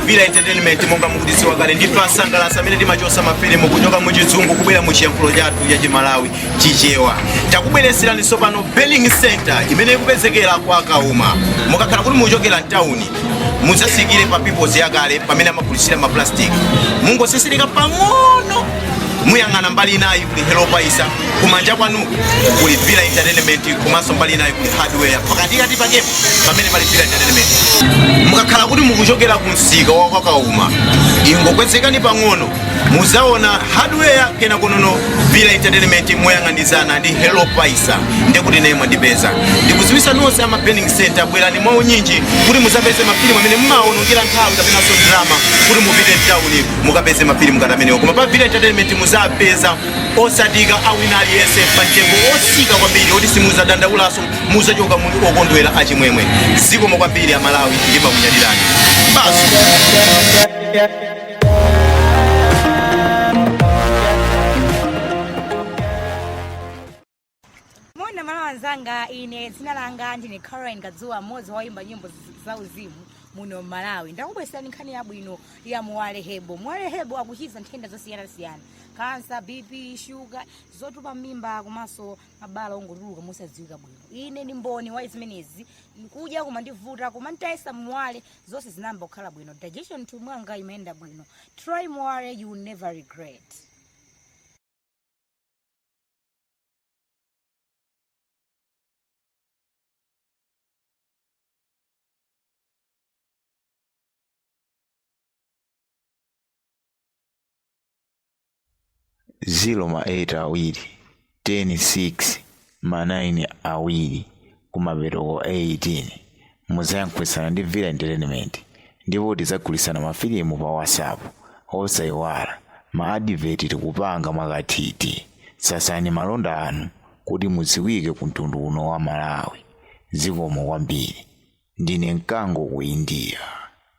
Villa Entertainment. Monga mukudziwa kale, ndife asangalasa amene timachosa mafilimu kuchoka muchizungu kubwera mu chiyankhulo chathu cha Chimalawi, Chichewa. Takubweretserani tsopano Belling Center imene ikupezekera kwa Kauma. Mukakhala kuti mukuchokera mtawuni, mudzasikire pa Peoples yakale pamene amagulisira maplastic. Mungosisilika pang'ono, muyang'ana mbali inayi kuli Hello Paisa, kumanja kwanu kuli Villa Entertainment, komanso mbali inayi kuli hardware, pakatikati pakepo pamene pali Villa Entertainment. Mukakhala kuti mukuchokera ku msika wa kwa Kauma, ingokwezekani pang'ono, muzaona hardware, kena kunono Villa Entertainment moyang'anizana ndi Hello Paisa, ndekuti naye mwandipeza. Ndikudziwisa nonse ama Burning Center, bwerani mwaunyinji kuti muzapeze mafilimu amene mmaonongera nthawi kapenanso drama kuti mupite mtawuni mukapeze mafilimu ngati amenewo, koma pa Villa Entertainment muzapeza osatika awina aliyense pa mtengo osika kwambiri oti simuzadandaulaso, muzachoka muli okondwera achimwemwe. Zikomo kwambiri Amalawi, ndimakunyadirani basi. Moni Amalawi anzanga, ine dzina langa ndine Caroline Kadzuwa, mmodzi woimba nyimbo za uzimu muno Malawi. Ndakubweserani nkhani yabwino ya Muwale Herbal. Muwale Herbal akuchiza nthenda zosiyanasiyana: kansa, BP, shuga, zotupa m'mimba, komanso mabala ongotuluka mosadziwika bwino. Ine ndi mboni wa zimenezi. Kudya kumandivuta, koma ntayesa Muwale zonse zinayamba kukhala bwino. Digestion m'thupi mwanga imayenda bwino. Try Muwale, you will never regret. 0 ma 8 awiri 10 6 ma 9 awiri kumapeto 18, muzayankhulitsana ndi Villa Entertainment ndipo tidzagulisana mafilimu pa WhatsApp. Osayiwala, ma advert tikupanga mwakathithi. Sasani malonda anu kuti mudziwike ku mtundu uno wa Malawi. Zikomo kwambiri. Ndine mkango ku India,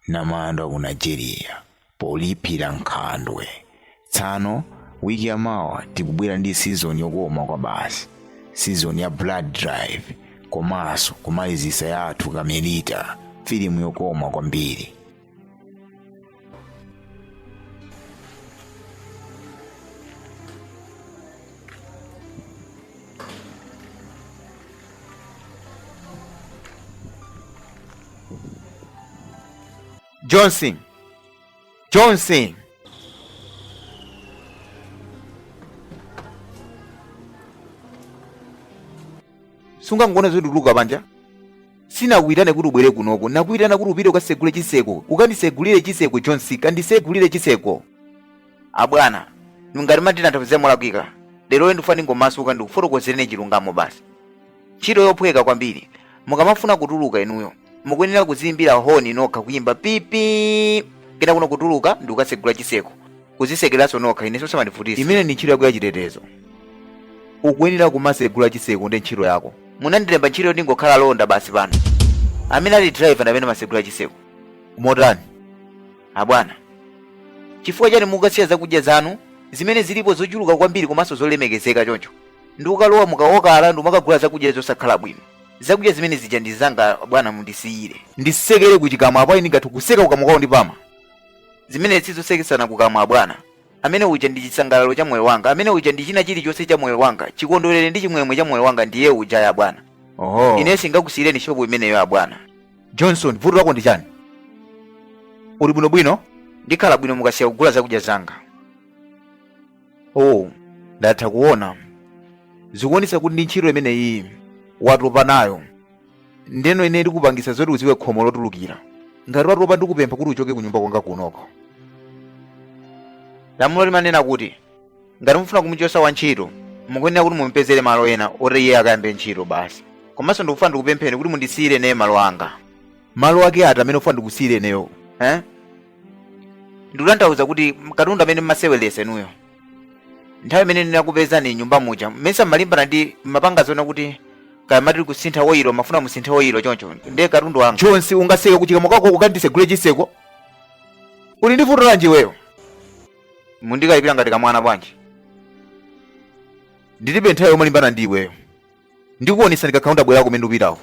namandwa ku Nigeria, poliphira nkhandwe. Tsano wiki yamawa tikubwera ndi season yokoma kwa basi, season ya Blood Drive, komanso kumalizisa yathu Kamelita, filimu yokoma kwambiri. Johnson, Johnson. Sungangoona zotuluka panja? Sinakuitane kuti ubwere kunoko, nakuitana kuti upite ukasegule chiseko, ukandisegulire chiseko. Johnson, kandisegulire chiseko. Abwana, ngati mandinathauzira molakwika, lero ndifuna ndingomasuka ndikufotokozereni chilungamo basi. Ntchito yophweka kwambiri. Mukamafuna kutuluka inuyo mukuyenera kuziyimbira honi nokha, kuyimba pipi, kena kuno kutuluka ndi kukasegula chiseko, kuzisekeranso nokha. Ine sosamandivutisa. Imene ndi ntchito yako yachitetezo, ukuyenera kumasegula chiseko, ndi ntchito yako. Munandilemba ntchito yoti ndingokhala londa basi pano. Amene ali driver ndi amene amasegula chiseko. Motani? Abwana, chifukwa chani mukasiya zakudya zanu zimene zilipo zochuluka kwambiri komanso zolemekezeka choncho, ndi ukalowa mukaokala ndi umakagula zakudya zosakhala bwino? Zakudya zimene zija ndi zanga bwana, mundisiyire. Ndisekere kuchikamwa apo, ndingathe kuseka kukamwa kwawo ndi pama. Zimene sizosekesana kukamwa bwana. Amene uja ndi chisangalalo cha moyo wanga. Amene uja ndi china chilichonse cha moyo wanga, chikondwerere ndi chimwemwe cha moyo wanga, ndiye uja ya bwana. Oho. Ine singakusiyireni shopu imeneyo abwana. Johnson, vuto lako ndi chani? Uli bwinobwino? Ndikhala bwino mukasiya kugula zakudya zanga. Oh, ndatha kuona. Zikuonetsa kuti ndi ntchito imeneyi watopa nayo. Ndeno ine ndikupangisa zoti uziwe khomo lotulukira. Ngati watopa, ndikupempha kuti uchoke kunyumba kwanga kunoko. Lamulo limanena kuti ngati mufuna kumuchosa wantchito, mukuyenera kuti mumupezere malo ena oti iye akayambe ntchito basi. Komanso ndikufuna ndikupempheni kuti mundisiyire ine malo anga. Malo ake ati amene ufuna ndikusiyire ineyo? Eh? Ndikutanthauza kuti katundu amene mmaseweresa inuyo nthawi imene ndinakupezani nyumba muja, mmesa mmalimbana ndi mapanga zona kuti kaya matili kusintha oyilo, mafuna musinthe oyilo choncho, ndiye katundu wanga. Johnson, ungaseke kuchikamwa kwako ukandisegule chiseko? Uli ndi vuto lanji iweyo? Mundikalipira ngati kamwana bwanji? Ndilibe nthawi yomalimbana ndi iweyo. Ndikuonesa ndikakhala ndabwera kumene ndikupitako.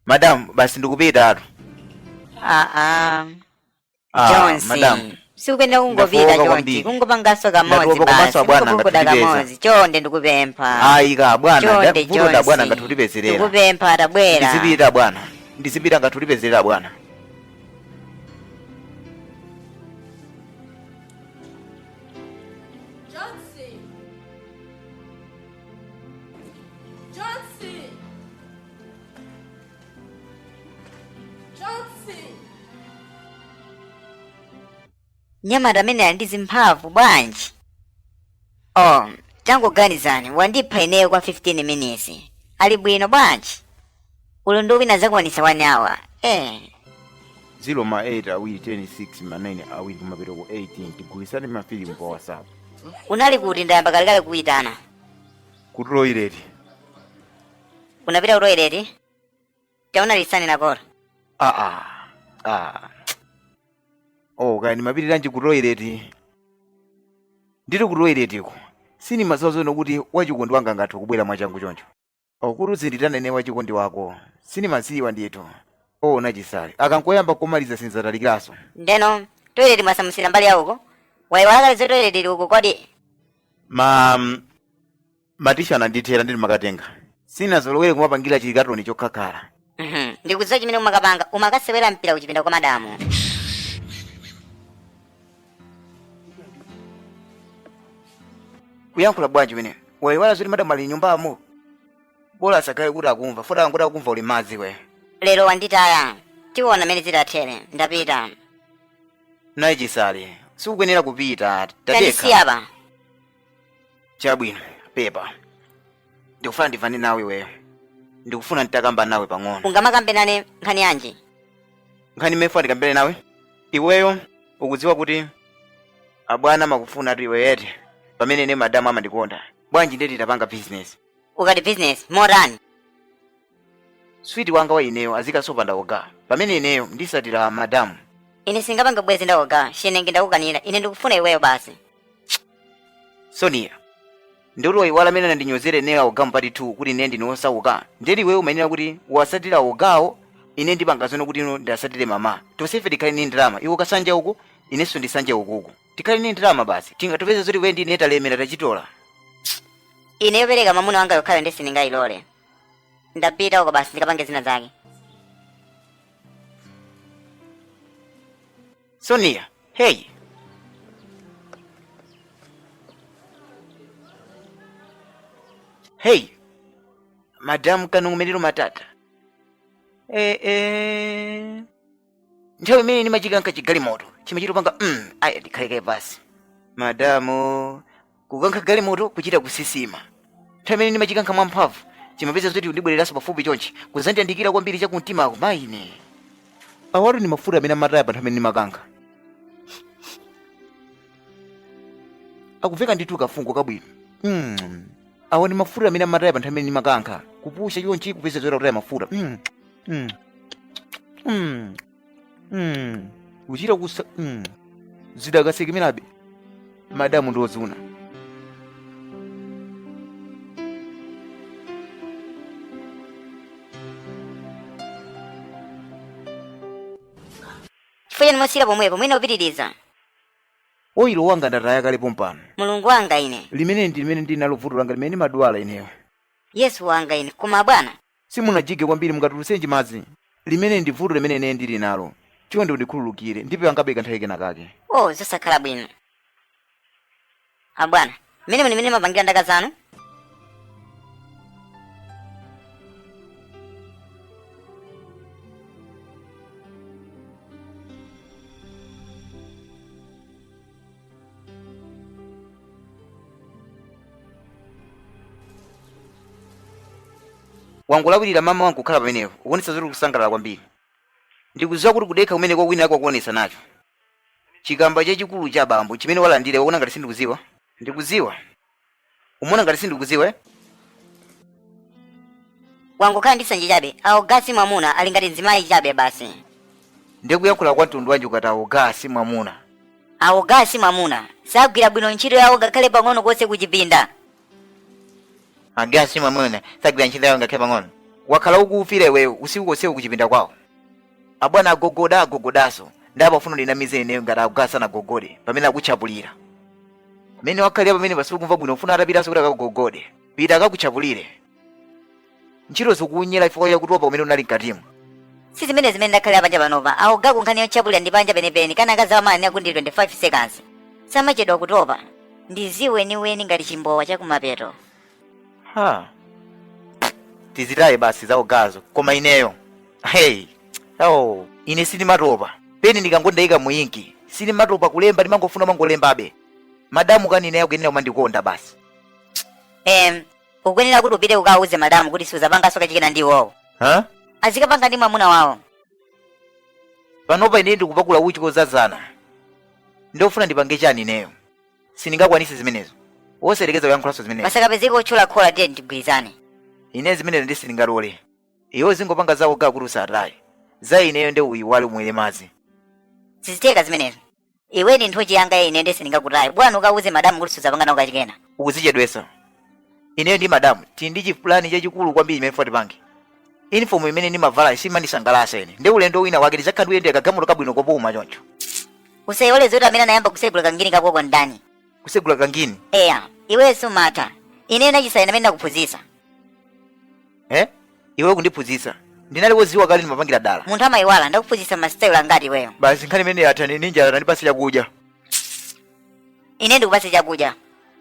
Madamu, basi ndikupitatu. Aa. Ah, Jones, madamu. sikuyenera kungopita Ndafowoka chonchi, kwambiri. kungopanganso kamodzi Ndatopa basi, komanso abwana kungogogoda ngatutipeza. kamodzi. Chonde ndikupempha. Ayi ka bwana, Chonde vuto da bwana Jones, ngatutipezerera. ndikupempha, tabwera. Ndizipita bwana, ndizipita ngatutipezerera bwana. Johnson! Johnson! Johnson! Nyamata amene ali ndi zimphamvu bwanji? Oh, tangoganizani, wandipha ineyo kwa 15 minutes. Ali bwino bwanji? Ulendo wina zakwanisa 1 hour. Eh. 0 ma 8 awiri 10 6 ma 9 awiri kumapeto ku 18. Tigulisane mafilimu pa WhatsApp. Unali kuti? Ndayamba kalekale kuyitana. Ku toilet. Unapita ku toilet? Taona lisani lakolo. Ah, ah, ah. Oh, kaya ndimapitiranji ku toilet? Ndili ku toilet ko sinimadziwa zono kuti wachikondi wanga angathe kubwera mwachangu choncho. Oh, kuti uzinditana ine wachikondi wako sinimadziwa ndithu. Oh, nachisale akankoyamba komaliza sinzatalikiranso. Ndeno toilet mwasamusira mbali yauko? Waiwala kale za toilet ili uko kodi? Ma matishu anandithera, ndili makatenga. Sinazolowere kumapangira chikatoni chokhakhala. Ndikudziwa chimene umakapanga, umakasewera mpira kuchipinda kwa madamu. Kuyankhula bwanji mene waiwala zoti madamu ali nyumbamo? Bola asakhale kuti akumva, fota angoti akumva uli madzi we. Lero wanditaya, tiona mene zitathere. Ndapita. Naye chisale, sikukuyenera kupita, tadekha. Tandisiya apa. Chabwino, pepa, ndikufuna ndivane nawe iweyo, ndikufuna nditakamba nawe pang'ono. Ungamakambe nane nkhani yanji? Nkhani imene ndikambire nawe iweyo, ukudziwa kuti abwana amakufuna ati iwe eti, pamene ine madamu amandikonda. Bwanji ndeti tapanga business? Ukati business motani? Sweet wanga wa ineyo azikasopanda oga, pamene ineyo ndisatira madamu. Ine singapanga bwezi ndawoga shenenge, ndakukanira. Ine ndikufuna iweyo basi. Sonia, ndikuti waiwala amene anandinyozera ineyo aoga mpati 2 kuti ine ndine wosauka? Ndeti iweyo umayenera kuti wasatira ogawo, ine ndipanga zono kuti ino ndasatire mama. Tonsefe tikhale ni ndalama. Iwe ukasanja uku, inenso ndisanje ukuku, tikhale ni ndalama basi. Tingatopeza zoti iwe ndi ine talemera, tachitola. Ine yopereka mwamuna wanga yokhayo ndi sindingayilole. Ndapita uko basi, ndikapange zina zake. Sonia, hey. Hey, madamu kanong'omerero matata. Eh, eh. Nthawi imene ndimachikankha chigalimoto chimachita panga aya, ndikhaleke pasi. Madamu kukankha galimoto kuchita kusisima. Nthawi imene ndimachikankha mwamphamvu chimapeza zoti ndibwereranso pafupi chonchi kuzandiyandikira kwambiri chakumtimako maine. Awatu ndi mafuta amene amataya pa nthawi imene ndimakankha. Akuveka ndithu kafungo kabwino. Awa ndi mafuta amene amataya pa nthawi imene ndimakankha, kupusha chonchi kupeza zoti akutaya mafuta. Kuchita kusa. Zidakasekemerabe madamu ndi ozuna. Chifukwa chani mwasiyira pomwepo? Mwina upitiriza. Oyilo wanga ndataya kale pompano. Mulungu wanga ine. Limene ndi limene ndinalo vuto langa limene ndimadwala ineyo. Yesu wanga ine, koma bwana. Simunajige kwambiri, mungatulusenji madzi. Limene ndi vuto limene ine ndili nalo. Chonde undikhululukire, ndipo angabe kanthawi kena kake. Oh, zosakhala bwino abwana, mmene muni mene mapangira ndaka zanu. Wangolawirira mama wangu kukhala pamenepo, ukuonetsa zoti kusangalala kwambiri. Ndikudziwa kuti kudekha kumene kwakwina kwakuonetsa nacho chikamba chachikulu cha bambo chimene walandira. Wakuona ngati sindikudziwa? Ndikudziwa. Umona ngati sindikudziwa, eh? Wangokhala ndi sanje chabe. Aogasi mwamuna, ali ngati mzimayi chabe basi. Ndikuyankhula kwa mtundu wanji ukati aogasi mwamuna? Aogasi mwamuna, sagwira bwino ntchito yawo ngakhale pang'ono konse kuchipinda. Agasi mwamuna sagwira ntchito yawo ngakhale pang'ono. Wakhala ukuufira iweyo usiku konsewu kuchipinda kwawo. Abwana agogoda agogodanso ndi apa ufuna undinamize ineyo ngati akugaa sanagogode pamene akutchapulira. Mmene wakhalira pamene sukumva bwino ufuna atapitanso kuti akagogode. Pita akakutchapulire. Ntchito zikukunyera chifukwa chakutopa kumene unali mkatimu. Si zimene zimene ndakhalira panja panopa. Aogaku nkhani yotchapulira ndi panja penipeni kana akazi amanena kuti ndi 25 seconds. Samachedwa kutopa. Ndi ziweniweni ngati chimbowa chakumapeto. Ha. Tizitaye basi za ogazo koma ineyo. Hey. Oh, ine sindimatopa. Peni ndikangondaika mu inki. Sindimatopa kulemba ndimangofuna mangolembabe. Madamu kani ineyo akuyenera kumandikonda basi. Ukuyenera kuti upite ukawauze madamu kuti suzapanganso kachikena ndi iwowo. Ha? Azikapanga ndi mwamuna wawo. Panopa ine ndikupakula uchi kozazana. Ndofuna ndipange chani ineyo? Sindingakwanise zimenezo. Osayerekeza kuyankhulanso zimenezo. Pasakapezeke otchula khola tiye tigwirizane. Ine zimenezo ndi sindingalole. Iwe zingopanga za oga kuti usataye. Za ineyo nde uyiwale umwere madzi. Sizitheka zimenezo. Iwe ndi nthochi yanga ine nde sindingakutaye. Bwana ukauze madamu kuti suzapanga nawo kachikena. Ukuzichedwesa. Ineyo ndi madamu tili ndi chipulani chachikulu kwambiri chimene tifuna tipange. Uniform imene ndimavala simandisangalasa ine. Nde ulendo wina wake ndizakhala ndikuyendera kagalimoto kabwino kopuma choncho. Usaiwale zoti amene anayamba kusegula kangini kakoko ndani. Kusegula kangini? Eya, iwe sumatha. Ine nachisale amene ndakuphunzitsa. Eh? Iwe kundiphunzitsa. Ndinali woziwa kale ndimapangira dala. Munthu amayiwala ndakuphunzitsa masitayilo angati iweyo. Basi nkhani imene yatha ndi njala tandipatse chakudya. Ine ndikupatse chakudya.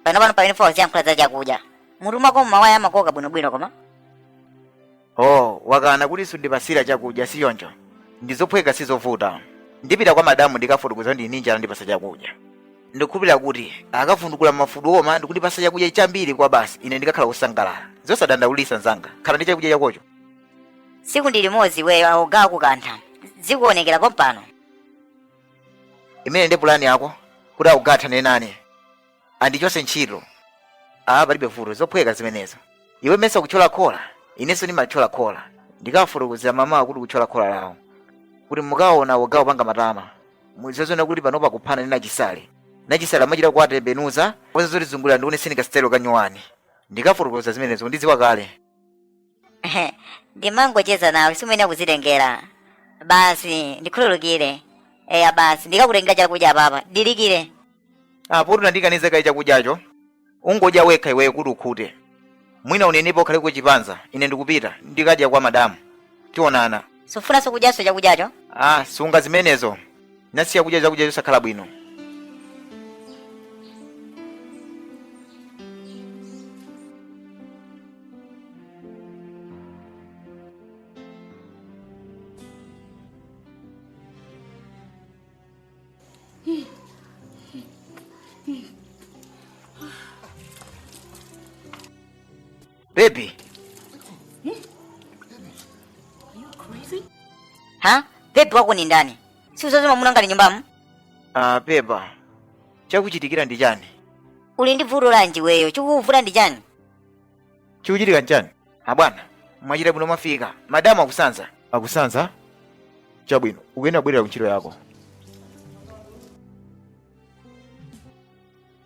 Pano pano pamene fa uziyankhula za chakudya. Mutu mwako mawaya amakoka bwinobwino koma. Oh, wakana kuti sundipasira chakudya si choncho. Ndizophweka sizovuta. Ndipita kwa madamu ndikafotokoza ndi njala ndipasa chakudya. Ndikukhulupirira kuti akavundukula mafudu oma ndikundipasa chakudya chambiri kwa basi ine ndikakhala wosangalala. Zosadandaulisa nzanga. Khala ndi chakudya chakocho. Tsiku ndi limodzi iweyo aoga akukantha. Zikuonekera pompano. Imene ndi pulani yako kuti akugathane nane. Andichose ntchito. Ah, palibe vuto, zophweka zimenezo. Iwe mesa kuthyola khola, inenso ndimathyola khola. Ndikafotokozera mama kuti kuthyola khola lawo. Kuti mukaona wogawo panga matama. Muzazona kuti panopa kuphana ndi nachisale. Nachisale amachita kuwatembenuza, zoti zungulira ndikuoneseni kasitelo kanyuwani. Ndikafotokoza zimenezo, ndidziwa kale. Ndimangocheza nawe sumene kuzitengera. Basi ndikhululukire. Eya basi ndikakutengera chakudya papa. Dilikire. Apo unandikaniza kale chakudyacho. Ungodya wekha iweyo kuti ukhute. Mwina unenepo ukhale kuchipanza, ine ndikupita, ndikadya kwa madamu. Tionana. Sufunanso kudyanso chakudyacho? Ah, sunga zimenezo. Nasiya kudya chakudya chosakhala bwino. Baby, Ha? Baby wako ni ndani? Si uzozi mwamuna ngati nyumbamu? Ah, pepa. Chakuchitikira ndi chani? Uli ndi vuto lanji iweyo? Chikukuvuta ndi chani? Chikuchitika nchani? Abwana, mwachita bwino mwafika. Madamu akusanza. Akusanza? Chabwino, ukuyenera kubwerera ku ntchito yako.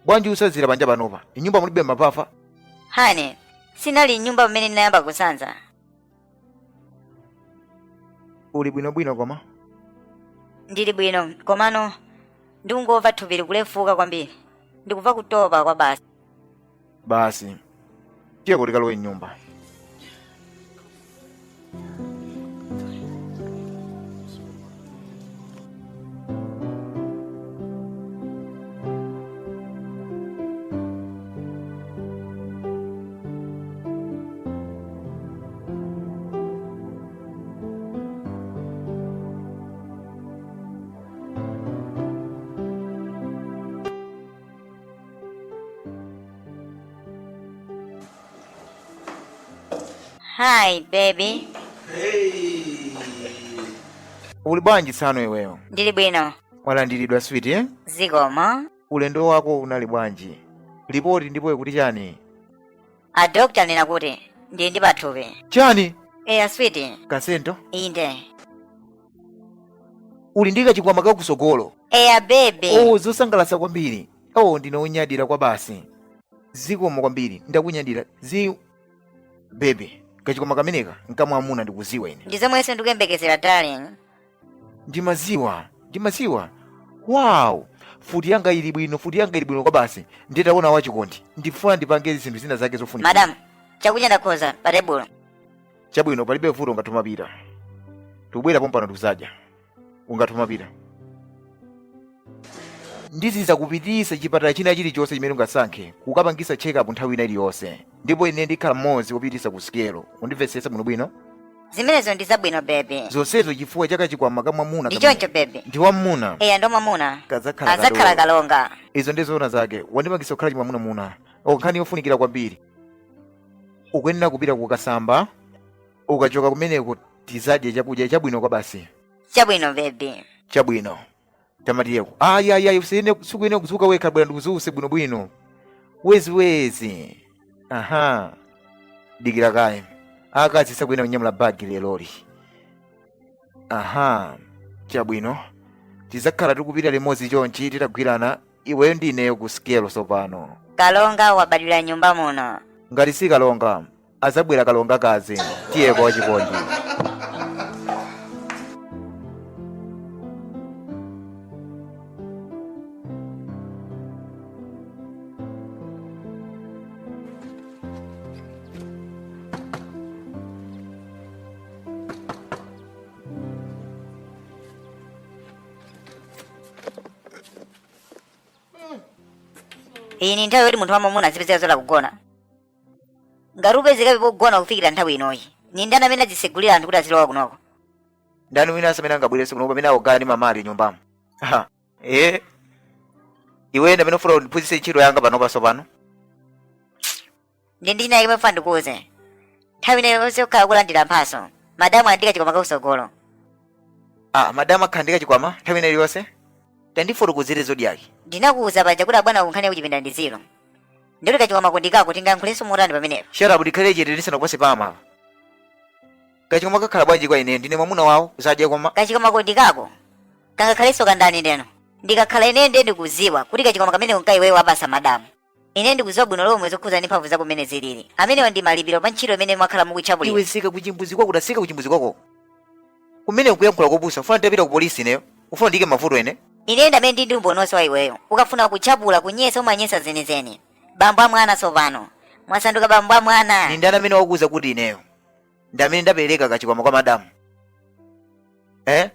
Bwanji usanzira panja panopa? Nyumba mulibe mabafa? Honey, sinali nyumba pamene ndinayamba kusanza. Uli bwinobwino koma? Ndili bwino, komano ndikungomva thupi likulefuka kwambiri. Ndikumva kutopa kwa basi. Basi tiye kuti kalowe mnyumba. Hi baby. Uli bwanji tsano iweyo? Ndili bwino. Walandiridwa sweet eh? Zikomo. Ulendo wako unali bwanji? Lipoti ndipo ikuti chani? A doctor anena kuti ndili ndi pathupi. Chani? Eya sweet. Kasento? Inde. Uli ndi kachikwama kakusogolo. Eya baby. Oh, zosangalatsa kwambiri. Oh, ndine wonyadira kwa basi. Zikomo kwambiri. Ndakunyadira. Zi baby. Kachikwama kameneka nkamwamuna, ndikuziwa ine. Ndi zomwenso ndikuyembekezera, darling. Ndimaziwa, ndimaziwa. Wow, futi yanga ili bwino, futi yanga ili bwino kwa basi. Nditaona wachikondi, ndifuna ndipange zinthu zina zake zofunikira. Madamu, chakudya ndakonza pa tebulo. Chabwino, palibe vuto, ungatumapita. Tikubwera pompano, tikuzadya. Ungatumapita. Ndizizakupitisa chipatala china chilichonse chimene ungasankhe kukapangisa check up nthawi ina iliyonse, ndipo ine ndikhala mmodzi wopitisa ku sikelo. Undimvetsetsa bwinobwino? Zimenezo ndi zabwino, baby. Zonsezo chifukwa cha kachikwama kamwamuna. Ndi choncho, baby. Ndi wamuna. Eya, ndo mwamuna. Kadzakhala Azakhala kalonga. kalonga. Izo ndi zoona zake. Wandipangisa kukhala chimwamunamuna. Nkhani yofunikira kwambiri, ukuyenera kupita kukasamba. Ukachoka kumeneko tizadye chakudya chabwino kwa basi. Chabwino, baby. Chabwino, tamatiyeko. Ayi, ayi, ayi, usiyene, sikuyenera kuzuka wekha. Bwera ndikuzuse bwinobwino, weziwezi. Aha, dikira kaye, akazi sakuyenera kunyamula bagi leloli. Aha, chabwino, tizakhala tikupita limodzi chonchi, titagwirana iweyo ndi ineyo ku sikelo sopano. Kalonga wabadwira nyumba muno. Ngati si kalonga, azabwera kalonga kazi. Tiyeko, wachikondi. Iyi ni nthawi yoti munthu wamwamuna azipezeka zola kugona. Ngati upezekabe pogona kufikira nthawi inoyi, ni ndani amene azisegulira anthu kuti azilowa kunoko? Ndani wina amene angabwerese kuno pamene akugala ndi mamali nyumbamo? Ha, iwe ndamene ufuna undiphunzitse ntchito yanga panopa sopano? Ndi ndina yake mafuna ndikuuze. Nthawi inayo yonse yokhala kulandira mphaso, madamu andika chikwama kakusogolo. Ah, madamu akhala ndi kachikwama nthawi ina iliyonse? Tandifotokozere, Zodiac. Ndinakuwuza paja kuti abwana kunkhani yakuchipinda ndi zero. Ndikuti kachikwama kundikako, tingayankhulenso motani pamenepo? Shut up, ndikhale chete ndisanakupase pama apa. Kachikwama kakhala bwanji kwa ine? Ndine mwamuna wawo, zadya koma. Kachikwama kundikako kangakhalenso kandani? Ndeno ndikakhala ine, ndiye ndikuziwa kuti kachikwama kamene kunkaiweyo wapasa madamu. Ine ndikuziwa bwino lomwe zokhuza ndi mphamvu zako mmene zilili. Amenewa ndi malipiro pa ntchito imene mwakhala mukutchapulira. Iwe, sika kuchimbuzi kwako, tasika kuchimbuzi kwako kumene ukuyankhula kopusa. Ufuna nditapita ku polisi ineyo? Ufuna ndike mavuto ine? Ine ndamene ndi umboni wonse wa iweyo. Ukafuna kutchapula, kunyesa, umanyesa zenizeni. Bambo a mwana, sopano mwasanduka bambo a mwana. Ni ndani amene wakuuza kuti ineyo ndi amene ndapereka kachikwama kwa madamu? Eh,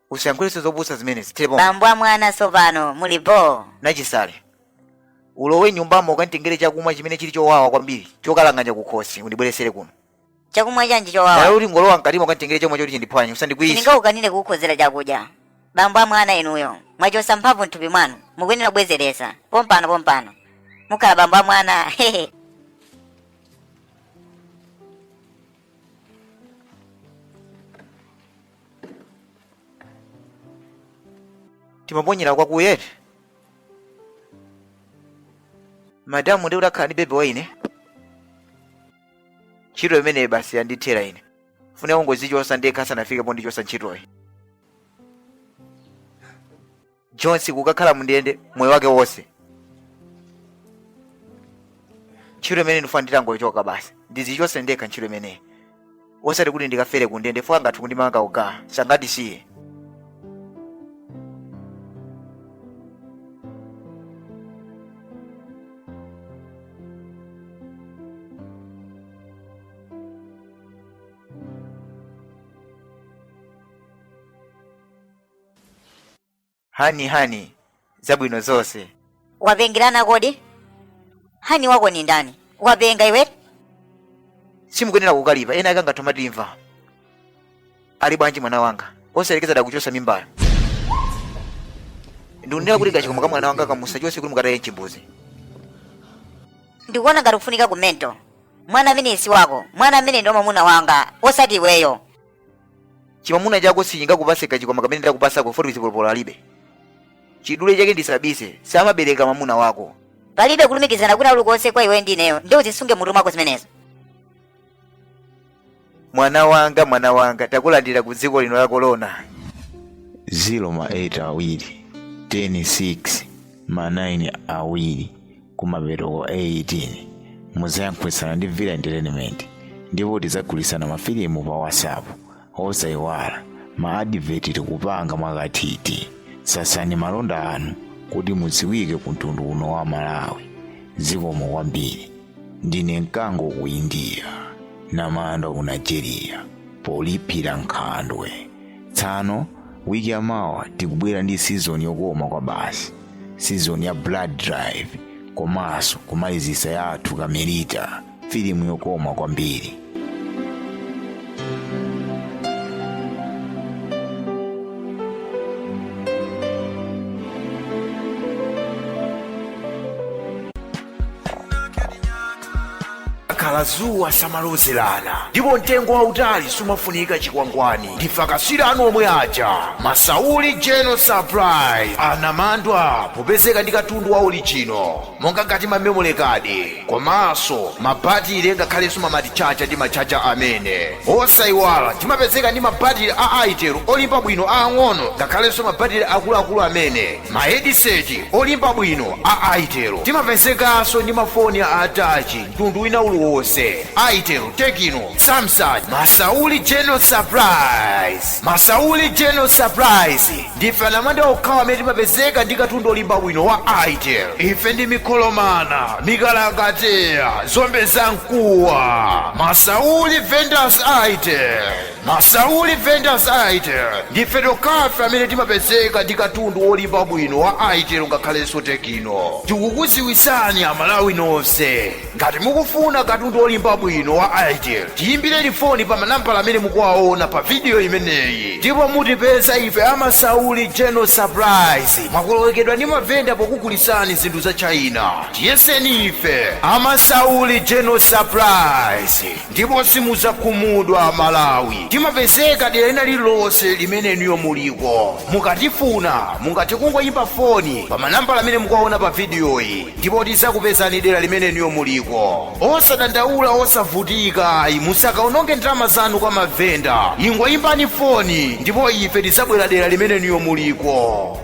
usayankhulenso zopusa zimene zitepo. Bambo a mwana sopano muli bo. Nachisale, ulowe nyumbamo ukanditengere chakumwa chimene chili chowawa kwambiri, chokalanganja kukhosi, undibweresere kuno. Chakumwa chanji chowawa? Nawe kuti ngolowa mkatimo ukanditengere chomwe choti chindiphwanye, usandikwiyise. Sindingaukanire kukukhozera chakudya. Bambo a mwana inuyo mwachosa mphamvu mthupi mwanu, mukuyenera kubwezeresa pompano pompano. Mukhala bambo a mwana, hehe. Timaponyera kwakuyeti madamu ndi kuti akhala ndi baby wa ine. Ntchito imeneyi basi yandithera ine. Funa kungozichosa ndekha asanafike pondichosa ntchitoyi. Jones kukakhala mundende moyo wake wonse. Ntchito imene ndifuna nditangochoka basi, ndizichose ndekha ntchito imeneyi, osati kuti ndikafere kundende fo angathu kundimanga uga sangatisiye. Honey, honey, zabwino zonse. Wapengerana kodi? Honey wako ni ndani? Wapenga iwe? Simukuyenera kukalipa, ena ake angathu matimva. Ali bwanji mwana wanga? Osalekeza dakuchosa mimbayo. Ndikunena kuti kachikwama ka mwana wanga kamusachose kuti mukataye mchimbuzi. Ndikuona ngati kufunika ku mental. Mwana amene si wako, mwana amene ndi mwamuna wanga, osati iweyo. Chimamuna chako sichingakupase kachikwama kamene ndakupasako foti zipolopolo alibe. Chidule chake ndisabise, samabereka mwamuna wako. Palibe kulumikizana kwina kulikonse kwa iwe ndi ineyo, ndi uzisunge mutu mwako zimenezo. Mwana wanga, mwana wanga, takulandira ku dziko lino la korona. 0 ma 8 awiri 10 6 ma 9 awiri kumapeto 18, muzayankhulitsana ndi Villa Entertainment. Ndipo tidzagulisana mafilimu pa WhatsApp. Osayiwala, ma advert tikupanga mwakathithi. Sasani malonda anu kuti mudziwike ku mtundu uno wa Malawi. Zikomo kwambiri. Ndine mkango ku India, namandwa ku Nigeria, poliphira nkhandwe. Tsano wiki yamawa tikubwera ndi season yokoma kwa basi, season ya Blood Drive, komanso kumalizisa yathu Kamerita, filimu yokoma kwambiri. Akhala zuwa samalozerana, ndipo mtengo wautali sumafunika chikwangwani. Ndife akaswiri anu omwe aja, Masauli General Supply, anamandwa popezeka ndi katundu wa original, monga ngati ma memory card komanso mabatire, ngakhalenso ma charger ndi ma charger amene. Osayiwala, timapezeka ndi mabatire a Itel olimba bwino aang'ono, ngakhalenso mabatire akuluakulu amene, ma headset olimba bwino a Itel. Timapezekanso ndi mafoni a touch mtundu wina uliwonse, Itel, Tecno, Samsung. Masauli General Supplies, Masauli General Supplies, ndife anamandwa okhawa amene timapezeka ndi katundu olimba bwino wa Itel. Ife ndi mikholomana, mikalangateya, zombe za mkuwa. Masauli Vendors Itel, Masauli Vendors Itel, ndife tokhafe amene timapezeka ndi katundu wolimba bwino wa Itel ngakhalenso Tecno. Tikukuziwisani Amalawi nonse, ngati mukufuna katundu wolimba bwino wa Itel, tiyimbireni foni pa manambala amene mukuwaona pa video imeneyi, ndipo mutipeza ife Amasauli General Supplies. Mwakolowekedwa ndi mavenda pokugulisani zinthu za China. Tiyeseni ife Amasauli General Supplies ndipo simudzakhumudwa. Malawi, timapezeka dera lina lililonse limene inuyo muliko. Mukatifuna, mungathe kungoyimba foni pa manambala amene mukuwaona pa vidiyoyi, ndipo tidzakupezani dera limene inuyo muliko. Osadandaula, osavutika, musakaononge ndalama zanu kwa mavenda. Ingoyimbani foni ndipo ife tidzabwera dera limene inuyo muliko.